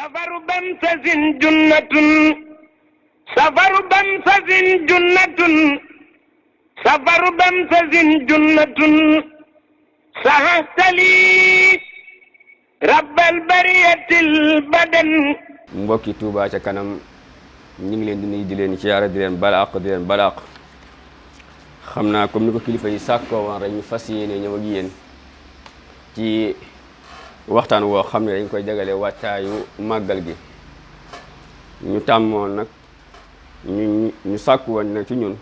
safaru bamsasin junnatun safaru bamsasin junnatun safaru bamsasin junnatun sahahtali rabbal bariyatil badan. mbokki Touba ca kanam ñu ngi leen di nuyu di leen siyaare di leen balaq xam naa comme ni ko kilifa yi sàkkoo woon rek ñu fas yéene ñëw ak yéen ci waxtaan woo xam ne dañ koy jagale wàccaayu màggal gi. ñu tàmmoon nag ñu sàkku woon nag ci ñun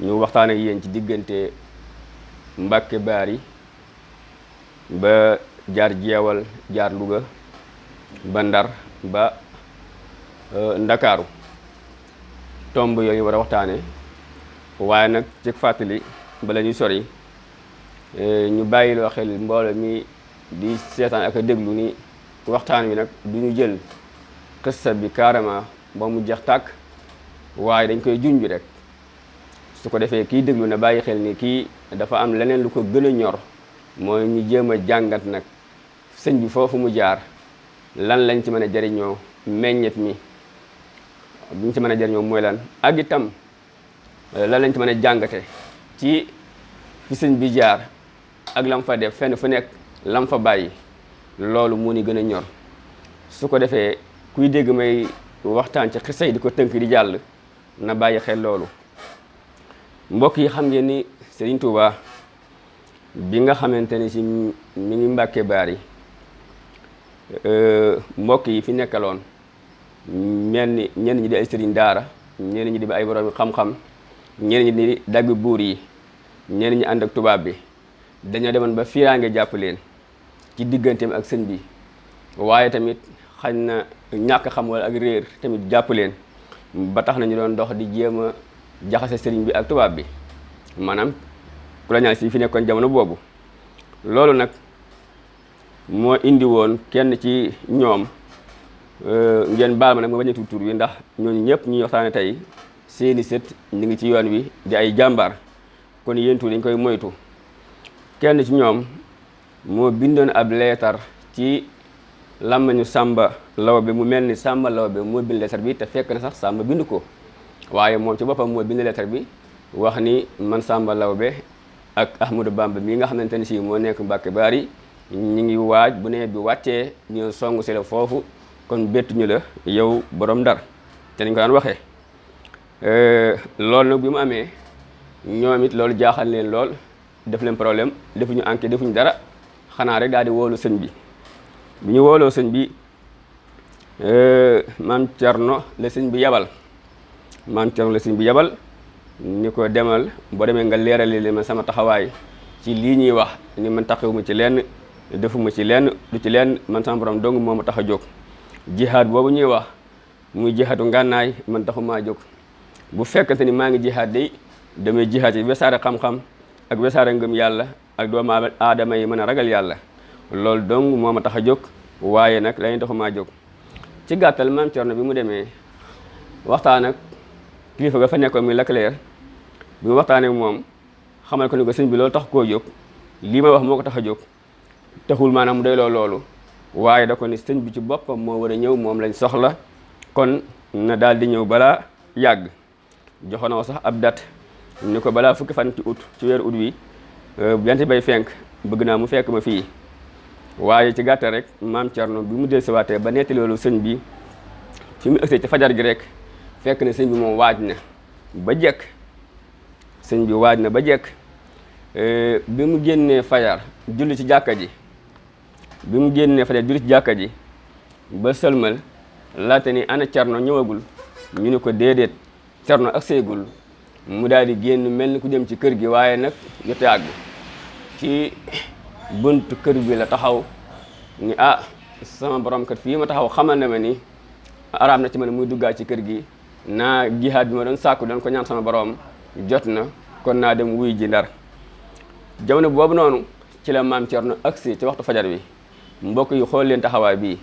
ñu waxtaan ak yéen ci diggante Mbàkke Baari ba jaar Jeewal jaar Louga ba Ndar ba Ndakaaru tomb yooyu war a waxtaane waaye nag ci fàttali bala ñuy sori ñu bàyyiloo xel mbooloo mi di seetaan ak a déglu ni waxtaan wi nag du ñu jël xissa bi carrément ba mu jeex tàkk waaye dañ koy junj rek su ko defee kii déglu na bàyyi xel ni kii dafa am leneen lu ko gën a ñor mooy ñu jéem a jàngat nag sëñ bi foofu mu jaar lan lañ ci mën a jariñoo meññet mi buñ ci mën a jariñoo mooy lan ak itam lan lañ ci mën a jàngate ci fi sëñ bi jaar ak lam fa def fenn fu nekk lam fa bàyyi loolu mu ni gën a ñor su ko defee kuy dégg may waxtaan ci xisa yi di ko tënk di jàll na bàyyi xel loolu. mbokk yi xam ngeen ni Serigne Touba bi nga xamante ni si mi ngi Mbàkke Baari mbokk yi fi nekkaloon ñenn ñi di ay sëriñ daara ñenn ñi di ay borom xam-xam ñenn ñi di dagg buur yi ñenn ñi ànd ak tubaab bi dañoo demoon ba fiiraange jàpp leen ci digganteem ak sëñ bi waaye tamit xañ na ñàkk xam wala ak réer tamit jàpp leen ba tax na ñu doon dox di jéem a jaxase sëriñ bi ak tubaab bi maanaam colonial si fi nekkoon jamono boobu. loolu nag moo indi woon kenn ci ñoom ngeen baal ma nag ma bañ a tudd tur wi ndax ñooñu ñëpp ñuy waxtaane tey seeni sët ñu ngi ci yoon wi di ay jàmbaar kon yéentu dañ koy moytu. kenn ci ñoom moo bindoon ab leetar ci làmmiñu Sàmba Lawbe mu mel ni Sàmba Lawbe moo bind leetar bi te fekk na sax Sàmba bind ko waaye moom ci boppam moo bind leetar bi wax ni man Sàmba Lawbe ak Ahmadou Bamba mi nga xamante ni si moo nekk Mbàkke Baari ñu ngi waaj bu nawet bi wàccee ñu songu si la foofu kon bettu ñu la yow borom Ndar te nañ ko daan waxee. loolu nag bi mu amee ñoom it loolu jaaxal leen lool def leen problème defuñu enquête defuñu dara xanaa rek daal di woolu sëñ bi. bi ñu wooloo sëñ bi maam Cerno la sëñ bi yabal ni ko demal boo demee nga leerali li ma sama taxawaay ci lii ñuy wax ni man taxawuma ci lenn defuma ci lenn du ci lenn man sama borom dong moo ma tax a jóg. jihaad boobu ñuy wax muy jihaadu ngànnaay man taxumaa jóg bu fekkante ni maa ngi jihaad day damay jihaad ci wesaare xam-xam ak wesaare ngëm yàlla ak doomu aadama yi mën a ragal yàlla loolu dong moo ma tax a jóg waaye nag lañu taxumaa jóg. ci gàttal maam Cerno bi mu demee waxtaan ak kilifa ga fa nekkoon muy Leclerc bi mu waxtaanee ak moom xamal ko ni ko sëñ bi loolu tax koo jóg lii ma wax moo ko tax a jóg taxul maanaam mu doy loolu waaye da ko ni sëñ bi ci boppam moo war a ñëw moom lañ soxla kon na daal di ñëw balaa yàgg. joxonoo sax ab date ni ko balaa fukki fan ci ci weeru ut wi jant bay fenk bëgg naa mu fekk ma fii. waaye ci gàttal rek maam Cerno bi mu dellusiwaatee ba nettali loolu sëñ bi fi mu ëgsee ci fajar gi rek fekk na sëñ bi moom waaj na ba jekk bi mu génnee fajar julli ci jàkka ji ba sëlmal laata ni ana Cerno ñëwagul ñu ne ko déedéet Cerno ak seegul mu daal di génn mel ni ku dem ci kër gi waaye nag jotee àgg ci buntu kër bi la taxaw ni sama borom kat fii ma taxaw xamal na ma ni araam na ci man muy duggaat ci kër gi naa jihaad bi ma doon sàkku doon ko ñaan sama borom jot na kon naa dem wuy ji Ndar. jamono boobu noonu ci la maam Cerno agsi ci waxtu fajar bi mbokk yi xool leen taxawaay bii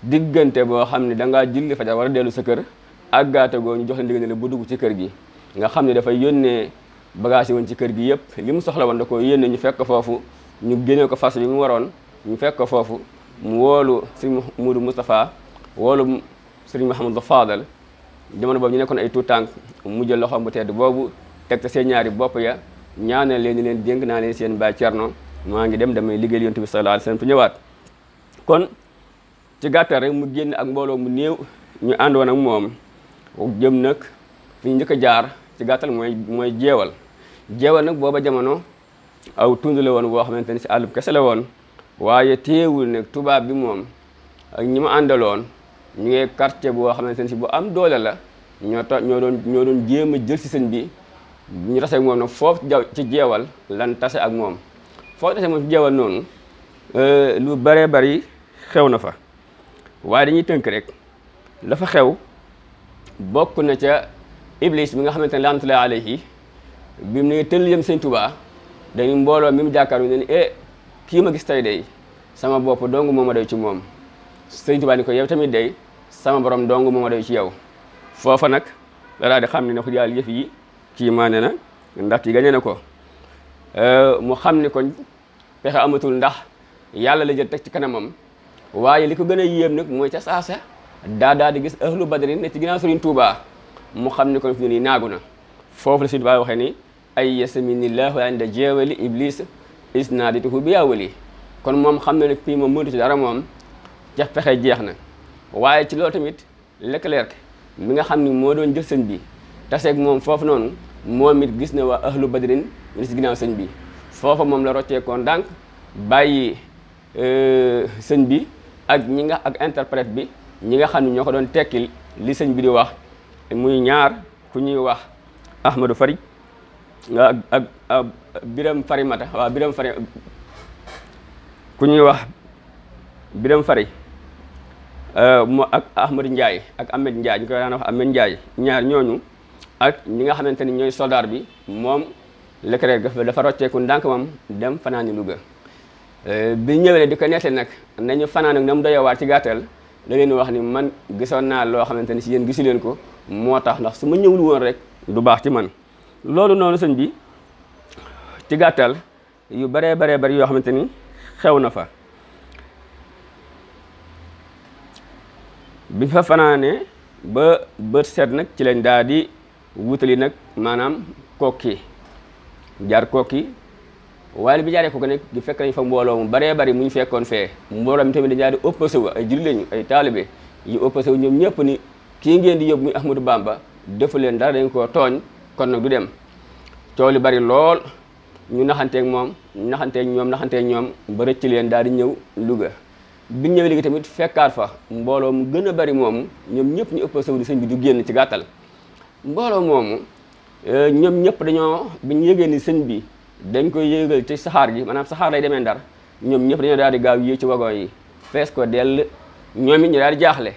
diggante boo xam ne dangaa julli fajar war a dellu sa kër àggaate goo ñu jox leen diggante bu dugg ci kër gi nga xam ne dafay yónnee bagage yi woon ci kër gi yëpp li mu soxla woon da ko yónnee ñu fekk foofu ñu génnee ko fas bi mu waroon ñu fekk ko foofu mu woolu sëriñ Muudu Moustapha woolu sëriñ Mouhamadou Fadal jamono boobu ñu nekkoon ay tuut tànk mu jël loxoom bu tedd boobu teg te seen ñaari bopp ya ñaanal leen ni leen dénk naa leen seen baay Cerno maa ngi dem damay liggéeyal Yonent bi sallallahu alayhi wasallam tu ñëwaat. kon ci gàttal rek mu génn ak mbooloo mu néew ñu àndoon ak moom jëm nag fi ñu njëkk a jaar ci gàttal mooy jeewal nag booba jamono aw tund la woon boo xamante ni si àllub kese la woon waaye teewul nag tubaab bi moom ak ñi ma àndaloon ñu ngi quartier boo xamante ni si bu am doole la ñoo doon jéem a jël si sëñ bi ñu tase ak moom nag foofu ci jeewal lan tase ak moom foofu tase moom ci jeewal noonu lu bëree bëri xew na fa waaye dañuy tënk rek la fa xew bokk na ca Iblis bi nga xamante ne laanatullahi alayhi bi mu ne tëll yëm sëñ Tuubaa dañu mbooloo mi mu jàkkaaru ne kii ma gis tey day sama bopp dong moo ma doy ci moom sëñ Tuubaa ni ko yow tamit day sama borom dong moo ma doy ci yow foofa nag la daal di xam ne na ko yàlla yëf yi kii maane na ndax kii gañe na ko mu xam ne kon pexe amatul ndax yàlla la jël teg ci kanamam waaye li ko gën a yéem nag mooy ca saasa daa di gis ahlu badrin ne ci ginnaaw Sëriñ Tuubaa mu xam ne kon fi ne nii naagu na foofu la Sëriñ Tuubaa waxee ni ay yasaminillahu inda jeewali iblis isnaadituhu bi yaawali kon moom xam ne nag fii moom mënatu ci dara moom ca pexe jeex na waaye ci loolu tamit Leclerc mi nga xam ni moo doon jël sëñ bi taseeg moom foofu noonu moom it gis na waa ahlu badrin ñu ci ginnaaw sëñ bi foofa moom la rocceekoon ndànk bàyyi sëñ bi ak ak interprète bi ñi nga xam ne ñoo ko doon tekkil li sëñ bi di wax muy ñaar ku ñuy wax Ahmadou Fari ak Biram Farimata waaw Biram Fari ku ñuy wax Biram Fari mo ak Ahmadou Ndiaye ak Ahmed Ndiaye ñu koy daan wax Ahmed Ndiaye ñaar ñooñu ak ñi nga xamante ni ñooy soldat bi moom Leclerc dafa rocceeku ndànk moom dem fanaani Louga bi ñëwee di ko nettali nag nañu fanaan ak na mu doyewaat ci gàttal da leen wax ni man gisoon naa loo xamante ni si yéen gisu leen ko moo tax ndax su ma ñëwul woon rek du baax ci man loolu noonu sëñ bi ci gàttal yu baree bari yoo xamante ni xew na fa bi fa fanaane ba bët set nag ci lañ daal di wutali nag maanaam kokki jaar kokki waaye bi jaaree ko nag di fekk nañ fa mbooloo mu baree bari mu ñu fekkoon fee mbooloo mi tamit dañu daal di opposé wu ay jullit lañu ay taalibe yu opposé wu ñoom ñëpp ni kii ngeen di yóbbu muy Ahmadou Bamba defu leen dara dañ koo tooñ kon nag du dem coow li bari lool ñu naxanteeg ñoom ba rëcc leen daal di ñëw Louga bi ñëwee léegi tamit fekkaat fa mbooloo mu gën a bari moomu ñoom ñëpp ñu opposé wu di sëñ bi du génn ci gàttal mbooloo moomu ñoom ñëpp dañoo bi ñu yëgee ni sëñ bi dañ koy yéegal ci saxaar gi maanaam saxaar lay demee Ndar ñoom ñëpp dañoo daal di gaaw yéeg ci wagon yi fees ko dell ñoom it ñu daal di jaaxle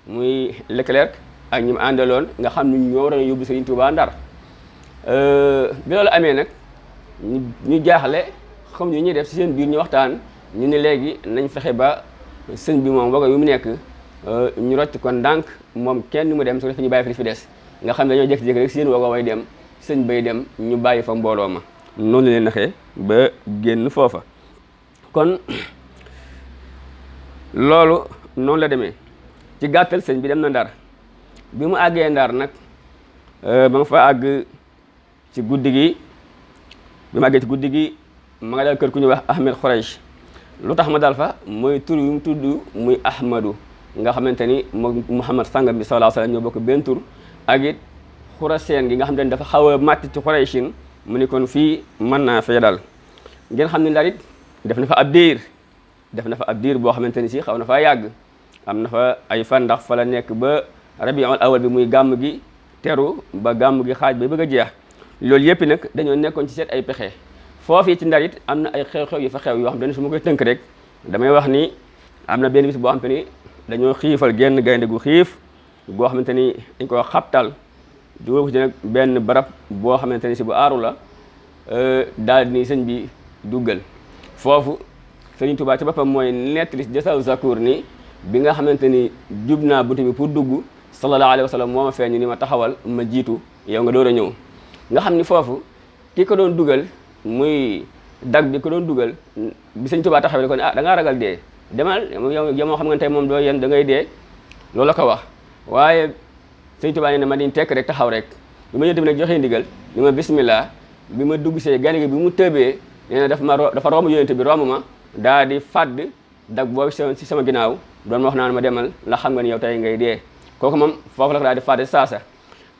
muy Leclerc ak ñi mu àndaloon nga xam ne ñoo waroon a yóbbu Sëriñ Tuubaa Ndar bi loolu amee nag ñu jaaxle xam ñu ñuy def ci seen biir ñu waxtaan ñu ne léegi nañ fexe ba sëñ bi moom wagon yu mu nekk ñu rocc ko ndànk moom kenn mu dem su ko defee ñu bàyyi fa li fi des nga xam ne dañoo jékki-jékki rek seen wagon way dem sëñ bay dem ñu bàyyi fa mbooloo ma noonu la leen naxee ba génn foofa kon loolu noonu la demee ci gàttal sëñ bi dem na Ndar bi mu àggee Ndar nag ba nga fa àgg ci guddi gi bi mu àggee ci guddi gi ma nga dal kër ku ñuy wax Ahmed Khouraychi lu tax ma dal fa mooy tur yu mu tudd muy Ahmadou nga xamante ni moom Muhammad sangam bi sallallahu alayhi wa sallam ñoo bokk benn tur ak it Xuraseen gi nga xamante ni dafa xaw a màtt ci Khouraychin mu ni kon fii mën naa fee dal ngeen xam ne Ndar it def na fa ab diir boo xamante ni si xaw na faa yàgg am na fa ay fan ndax fa la nekk ba rabiul awal bi muy gàmm gi teru ba gàmm gi xaaj ba bëgg a jeex loolu yëpp nag dañoo nekkoon ci seet ay pexe foofu ci Ndar it am na ay xew-xew yu fa xew yoo xam ne su ma koy tënk rek damay wax ni am na benn bis boo xamante ni dañoo xiifal genn gaynde gu xiif goo xamante ni dañ ko xabtal dugal ko ci nag benn barab boo xamante ni si bu aaru la daal ni sëñ bi duggal foofu Sëriñ Tuubaa ci boppam mooy nettali Jasaaw Zakuur ni bi nga xamante ni jub naa buti bi pour dugg sallallahu alayhi wa sallam moo ma feeñu ni ma taxawal ma jiitu yow nga door a ñëw nga xam ni foofu ki ko doon dugal muy dag bi ko doon dugal bi Sëriñ Tuubaa taxawee ne ko ne da ngaa ragal dee demal yow moo xam nga tey moom doo yéen da ngay dee loolu la ko wax. waaye Sëñ Tuubaa nee na ma di tekk rek taxaw rek bi ma yonent bi nag joxee ndigal ni ma bismillah bi ma dugg see gaynde gi bi mu tëbee nee na dafa romb yonent bi romb ma daa di fàdd dag boobu si sama ginnaaw doon wax naan ma demal ndax xam nga ni yow tey ngay dee kooku moom foofu la ko daal di fàdd saasa.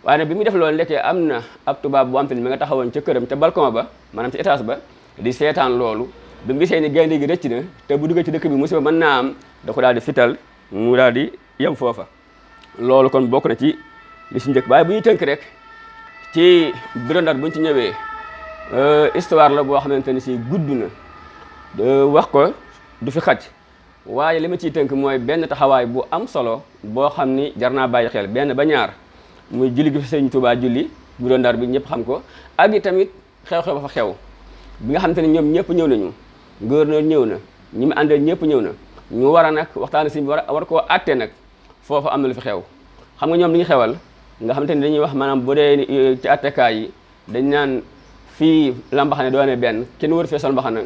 waaye nag bi muy def loolu ndekkee am na ab tubaab bu am te ni mi nga taxawoon ca këram ca balcon ba maanaam ci étage ba di seetaan loolu bi mu gisee ni gaynde gi rëcc na te bu duggee ci dëkk bi musiba mën naa am da ko daal di fital mu daal di yem foofa. loolu kon bokk na ci li si njëkk waaye bu ñuy tënk rek ci Biro Ndar buñ ci ñëwee histoire la boo xamante ni si gudd na wax ko du fi xaj waaye li ma ciy tënk mooy benn taxawaay bu am solo boo xam ni jar naa bàyyi xel benn ba ñaar muy julli gi fi Sëñ Tuubaa julli Biro Ndar bi ñëpp xam ko ak i tamit xew-xew ba fa xew bi nga xamante ni ñoom ñëpp ñëw nañu gouverneur ñëw na ñi mu àndal ñëpp ñëw na ñu war a nag waxtaan si war koo àtte nag foofu am na lu fi xew xam nga ñoom li ñu xewal nga xamante ni dañuy wax maanaam bu dee ci attekaay yi dañ naan fii la mbaxane doone benn kenn wër fee sol mbaxana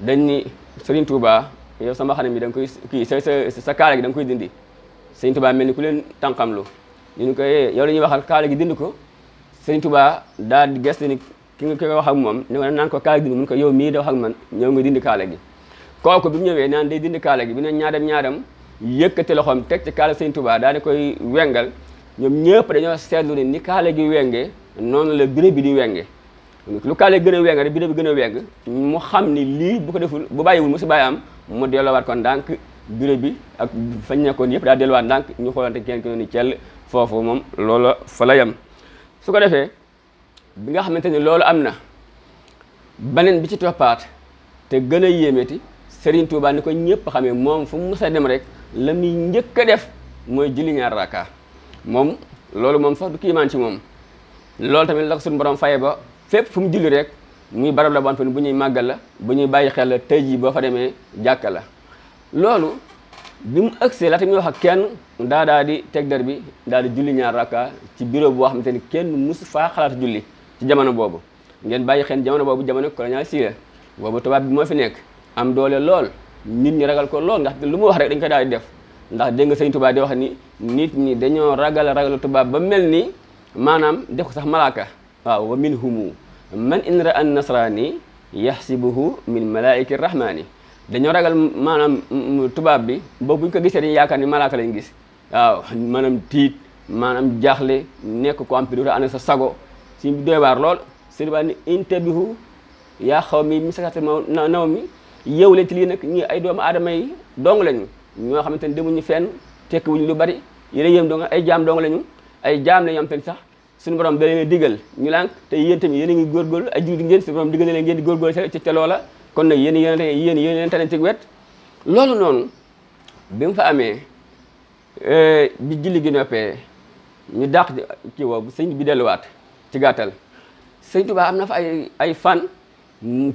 dañ ni Serigne Touba yow sa mbaxane mi da nga koy kii sa kaala gi da nga koy dindi Serigne Touba mel ni ku leen tànqamlu ñu ni ko yow la ñuy waxal kaala gi dindi ko Serigne Touba daal di gëstu ni ki nga wax ak moom ni ko naan ko kaala gi dindi mun ko yow mii da wax ak man ñëw nga dindi kaala gi kooku bi mu ñëwee naan day dindi kaala gi bi ne ñaadam yëkkati loxoom teg ci kaala Sëñ Tuubaa daal di koy wengal ñoom ñëpp dañoo seetlu ni kaala gi wenge noonu la biro bi di wenge lu kaala gën a weng rek biro bi gën a weng mu xam ni lii bu ko deful bu bàyyiwul mu si bàyyi am mu delloowaat kon ndànk biro bi ak fañ nekkoon yëpp daal delluwaat ndànk ñu xoolante kenn ki ni cell foofu moom loolu fa la yem su ko defee bi nga xamante ni loolu am na beneen bi ci toppaat te gën a yéemeeti Serigne Touba ni ko ñëpp xamee moom fu mu mës a dem rek la muy njëkk a def mooy julli ñaar rakka moom loolu moom sax du kiimaan ci moom loolu tamit la ko suñu borom faye ba fépp fu mu julli rek muy barab la bon fa bu ñuy màggal la bu ñuy bàyyi xel la tey jii boo fa demee jàkka la loolu bi mu ëgsee laata muy wax ak kenn daa di teg der bi daal di julli ñaar rakka ci bureau boo xamante ni kenn musu faa xalaat julli ci jamono boobu ngeen bàyyi xel jamono boobu jamono colonial si la boobu tubaab bi moo fi nekk am doole lool nit ñi ragal ko lool ndax lu mu wax rek dañ koy daal di def ndax dégg nga Sëñ Tuubaa di wax ni nit ñi dañoo ragal tubaab ba mel ni maanaam def ko sax malaaka waaw wa minhumu man in ra an nasrani yaxsibuhu min malaiki rahmani dañoo ragal maanaam tubaab bi boobu buñ ko gisee dañuy yaakaar ni malaaka lañ gis waaw maanaam tiit maanaam jaaxle nekk ko am pi dota ànd sa sago si doy waar lool Sëñ Tuubaa ni intabihu yaa xaw mi misakati naw mi yeewu leen ci lii nag ñi ay doomu aadama yi dong lañu ñoo xamante ni demuñu fenn tekkiwuñu lu bari yéen yéem dong ay jaam dong lañu ay jaam lañu am te sax suñu borom da leen a digal ñu lànk te yéen tamit yéen a ngi góorgóorlu ay jullit ngeen suñu borom digal leen ngeen di góorgóorlu ca loola kon nag yéen leen tane ci wet loolu noonu bi mu fa amee bi julli gi noppee ñu dàq kii woowu sëñ bi delluwaat ci gàttal Sëñ Tuubaa am na fa ay fan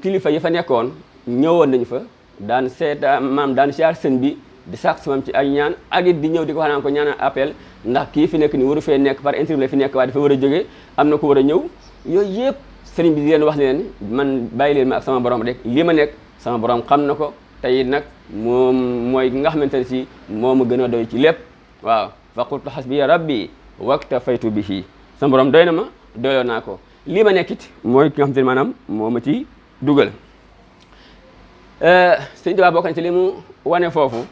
kilifa yi fa nekkoon ñëwoon nañu fa daan seeta maam daan siyaar sëñ bi di sàkk si moom ci ay ñaan ak it di ñëw di ko wax naan ko ñaan appel ndax kii fi nekk ni waru fee nekk par intérim la fi nekk waaye dafa war a jógee am na ko war a ñëw yooyu yëpp sëriñ bi di leen wax ne leen man bàyyi leen ma ak sama borom rek lii ma nekk sama borom xam na ko tey nag moom mooy nga xamante ne si moo ma gën a doy ci lépp waaw fa qultu hasbiya rabbi waktafaytu bihi sama borom doy na ma doyloo naa ko lii ma nekkit mooy ki nga xamante ne maanaam moo ma ci dugal Sëñ Tuubaa bokk na ci li mu wane foofu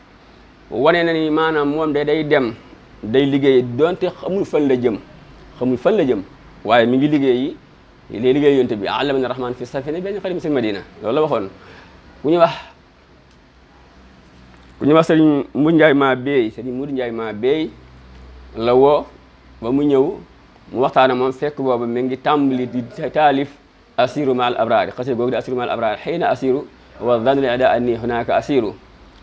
wane na ni maanaam moom day dem day liggéey donte xamul fan la jëm waaye mi ngi liggéey yonte bi allamana rahman fi safina benn xadim seen madina loolu la waxoon ku ñuy wax sëriñ Mour Ndiaye maa béy la woo ba mu ñëw mu waxtaana moom fekk booba mi ngi tàmbali di taalif asiru ma al abraar xasee googu di asiru ma al abraar xëy na asiru wa dhanul ida anni hunaka asiru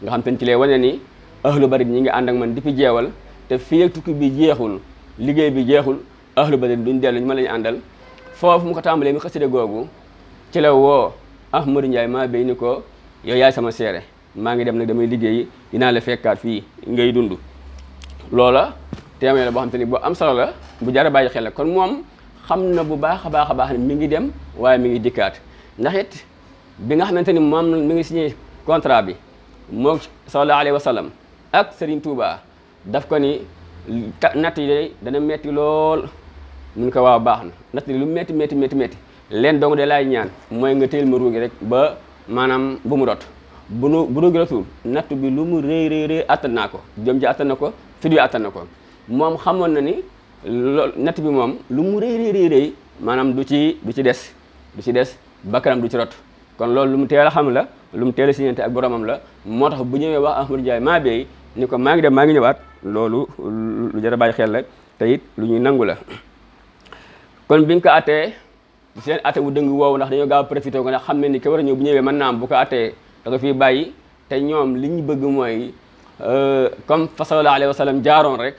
nga xam te ne ci lay wane ni ahlu bari ñi ngi ànd ak man depuis jeewal te fii ak tukki bi jeexul liggéey bi jeexul ahlu bari duñ dellu ñu ma lañu àndal foofu mu ko tàmbalee mi xasida googu ci la woo Ahmadou Ndiaye maa béy ni ko yow yaay sama seere maa ngi dem nag damay liggéeyi dinaa la fekkaat fii ngay dund loola témoin la boo xam te ni bu am solo la bu jar a bàyyi xel la kon moom xam na bu baax a baax ne mi ngi dem waaye mi ngi dikkaat ndax it bi nga xamante ni moom mi ngi signé contrat bi moom sallallahu alayhi wa sallam ak Serigne Touba daf ko ni natt yi dana metti lool mun ko waaw baax na natt yi lu metti leen dong de laay ñaan mooy nga téel ma ruugi rek ba maanaam bu mu rot bu ruugi rotul natt bi lu mu rëy attan naa ko jom ji attan na ko fit wi attan na ko moom xamoon na ni lool natt bi moom lu mu rëy maanaam du ci des bakkanam du ci rot kon loolu lu mu teel a xam la lu mu teel a siñante ak boromam la moo tax bu ñëwee wax Ahmadou Ndiaye maa beey ni ko maa ngi dem maa ngi ñëwaat loolu lu jar a bàyyi xel la te it lu ñuy nangu la kon bi nga ko attee seen atte wu dëng woowu ndax dañoo gaaw a profité ko ndax xam ne ni ke war a ñëw bu ñëwee mën naa am bu ko attee da ko fii bàyyi te ñoom li ñu bëgg mooy comme fa sallallahu alayhi wa sallam jaaroon rek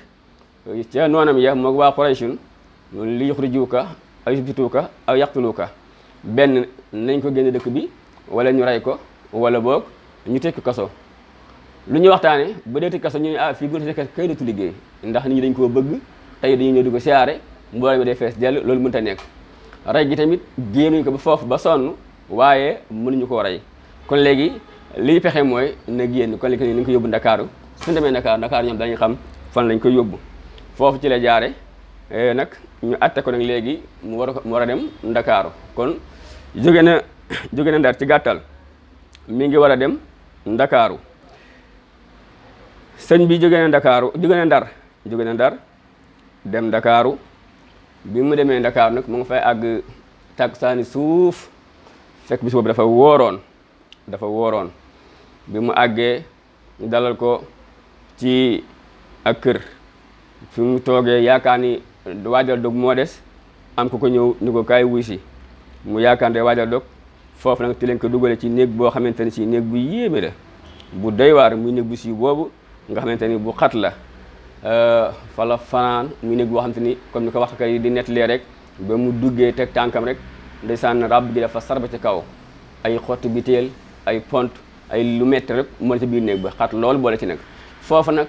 ca noonam ya moog waa Qurayshun li yuxrijuuka aw yusbituuka aw yaqtuluuka benn nañ ko génne dëkk bi wala ñu rey ko wala boog ñu tëj ko kaso lu ñu waxtaane bu dee tëj kaso ñu ne fii bu dee kay dootu liggéey ndax nit ñi dañ koo bëgg tey dañuy ñëw di ko siyaare mbooloo mi day fees dell loolu mënut a nekk rey gi tamit génnuñ ko ba foofu ba sonn waaye mënuñu koo rey kon léegi liy pexe mooy na génn kon léegi nañ ko yóbbu Ndakaaru suñu demee Ndakaaru ñoom dañuy xam fan lañ koy yóbbu foofu ci la jaare nag ñu atte ko nag léegi mu war a dem Ndakaaru kon jóge na Ndar ci gàttal mi ngi war a dem Ndakaaru sëñ bi jóge na Ndar dem Ndakaaru bi mu demee Ndakaaru nag mu ngi fay àgg takkusaani suuf fekk bis boobu dafa wooroon bi mu àggee ñu dalal ko ci ak kër fi mu toogee yaakaar ni waajal dog moo des am ko ñëw ni ko kaay wuy si mu yaakaar ne waajal dog foofu nag ti leen ko dugale ci néeg boo xamante ni si néeg bu yéeme la bu doy waar muy néeg bu si boobu nga xamante ni bu xat la fa la fanaan muy néeg boo xamante ni comme ni ko waxkat yi di nettalee rek ba mu duggee teg tànkam rek ndeysaan rab gi dafa sarba ci kaw ay xotti biteel ay pont ay lu metti rek moo ci biir néeg ba xat loolu boole ci nag foofu nag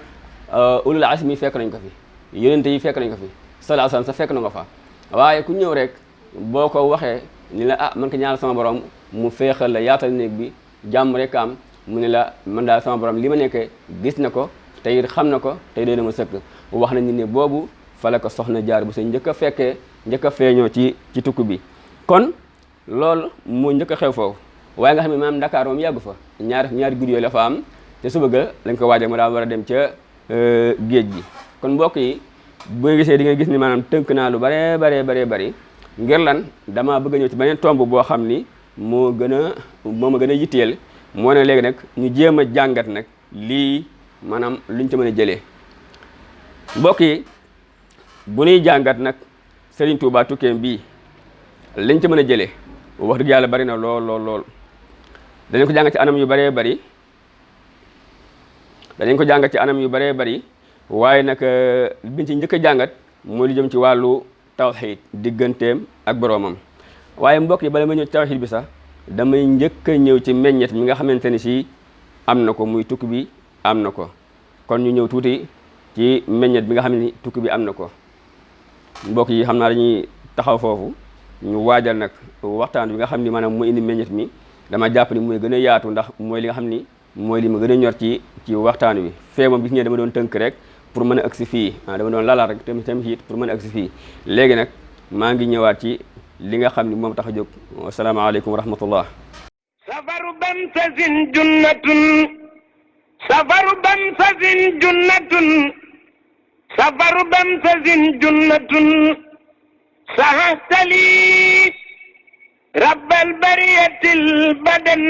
ulul azmi yi fekk nañ ko fi yonente yi fekk nañ ko fi sallallahu alayhi wasallam sa fekk na nga fa waaye ku ñëw rek boo ko waxee ni la man ko ñaanal sama borom mu feexal la yaatal néeg bi jàmm rek am mu ne la man daal sama borom li ma nekkee gis na ko te it xam na ko tey doy na ma sëkk wax nañu ne boobu fa la ko soxna jaar bu sa njëkk a feeñoo ci tukku bi kon loolu moo njëkk a xew foofu waaye nga xam ne maanaam Dakar moom yàggu fa ñaari guddi yooyu la fa am te suba ga lañ ko waajal ma daal war a dem ca géej gi kon mbokk yi bu gisee di nga gis ni maanaam tënk naa lu bari ngir lan dama bëgg a ñëw ci beneen tomb boo xam ni moo ma gën a yitteel moo ne léegi nag ñu jéem a jàngat nag lii maanaam luñ ci mën a jëlee mbokk yi bu ñuy jàngat nag Serigne Touba tukkeem bii liñ ci mën a jëlee wax dëgg yàlla bari na lool dañu ko jàngat ci anam yu bëree bari waaye nag biñ ci njëkk a jàngat mooy lu jëm ci wàllu tawxiid digganteem ak boroomam waaye mbokk yi bala ma ñëw ci tawxiid bi sax damay njëkk a ñëw ci meññet mi nga xamante ni si am na ko muy tukki bi am na ko kon ñu ñëw tuuti ci meññet bi nga xam ne tukki bi am na ko mbokk yi xam naa dañuy taxaw foofu ñu waajal nag waxtaan bi nga xam ni maanaam mooy indi meññet mi dama jàpp ni mooy gën a yaatu ndax mooy li nga xam ni mooy li ma gën a ñor ci waxtaan wi fee moom gis ngeen dama doon tënk rek pour mën a agsi fii dama doon lalaat rek tamit pour mën a agsi fii léegi nag maa ngi ñëwaat ci li nga xam ni moom tax a jóg asalaamaaleykum wa rahmatullah safaru bamsasin junnatun sahahtali rabbal bariyatil badan